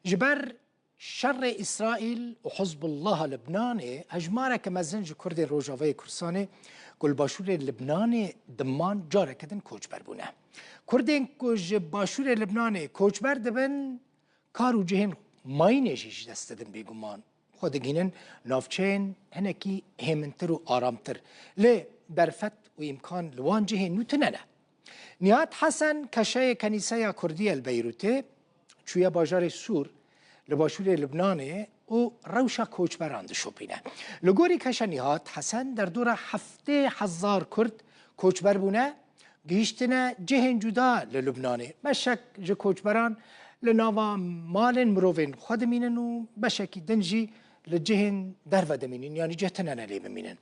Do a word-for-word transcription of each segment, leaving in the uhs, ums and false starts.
Ji ber şerê Îsraîl û Hizbullaha Libnanê, hejmareke mezin ji Kurdên Rojavayê Kurdistanê ku li başûrê Libnanê diman careke din koçber bûne. Kurdên ku ji başûrê Libnanê koçber dibin, kar û cihên mayînê jî ji dest didin bêguman. Xwe digihînin navçeyên hinekî hêmintir û aramtir. Lê derfet û îmkan li wan cihên nû tune ne. Nihat Hesen keşeyê Kenîseya Kurdî ye li Beyrûtê, çûye bajarê Sûr li başûrê Libnanê û rewşa koçberan dişopîne. Li gorî keşa Nihat Hesen, derdora heftê hezar Kurd koçber bûne, gihîştine cihên cuda li Lubnanê. Beşek ji koçberan li nava malên mirovên xwe dimînin û beşekî din jî li cihên derve dimînin, yanî cih tune ne lê bimînin.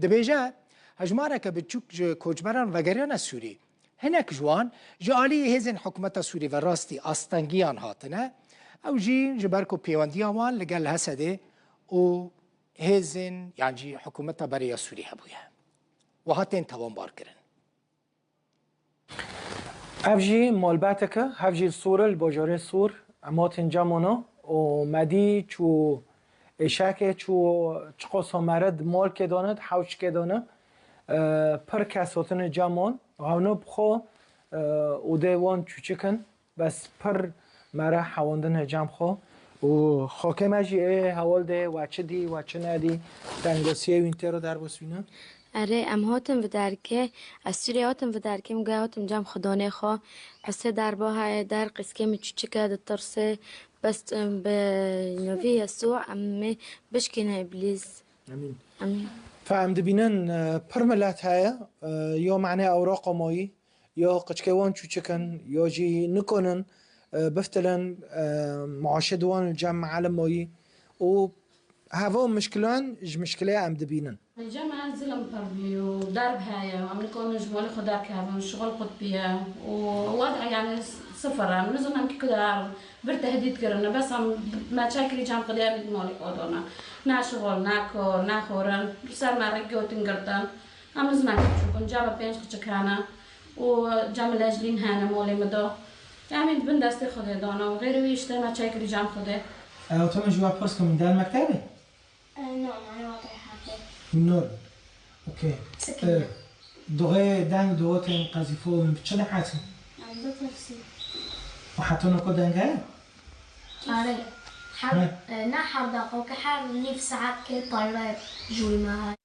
Dibêje, hejmareke biçûk ji koçberan vegeriyane Sûrî. Hinek ji wan ji alî hêzên hikûmeta Sûrî ve rastî astengiyan hatine. Ew jî ji ber ku pêwendiya wan li gel Hesedê û hêzên, yan jî hikûmeta berê ya Sûrî hebûye. Wiha tên tawanbarkirin. Ev jî malbetek e, hev jî li Sûr e, li bajarê Sûr. Em hatin cem wana û me dî çû êşekê çû çiqas mere di malkê de ne, di hewşkê de ne. E, pir kes hatine cem wan. Hewna bi xwe, e, odê wan çûçik in. Bes pir mere hewandine cem xwe. Û xakê me jî ê heval de we çi dî, we çi nedî, tengasiyê wîn tê re derbas bîne. Erê, em hatin vê derkê, ez Sûriyê hatim vê derkê, min got hatim cem xudanê xwe. Husê derba heye, der qîskê min çûçik e, ditirsê. Bes, em, bi navî Yesû em ê bişkîne îblîs. Emîn. Emîn. Fe em dibînin, e, pir milet heye, e, ya mane ewraqa mayî, ya qiçkê wan çûçik in, ya jî nikanin, e, biftilin, e, maaşê di wan li cem mealin mayî û heva mişkilan ji mişkilê em dibînin. Li cem me zilm pir bû û derb heye, em nikanin ji malê xwe derkevin, şixul qut bûye û weda yani sifir e, em nizanin em kî ku de herin, vir tehdîd kirine, bes em me çekirî cem xwe de em ê di malê xwe de ne. Ne şixul, ne kar, ne xwarin, li ser me rêk gotin girtin. Em nizanin em kî çûbûn, cem me pênc qiçik hene û cem me lejlîn hene malê me de. Em ê di bin destê xwe de dana û xêrê wî işte me çekirî cem xwe de. Ew, tu min ji we pirs kim, der mektebê? E, no, mane wate hate. Nor. Okey. Sikine. E, duxê deng duxotên qezîfo min bi çi dihetin? Em bipirsî. Û hetona ku denge? Are. Her, He. e, ne her daqa ki her nîv saet ke parve jûyme.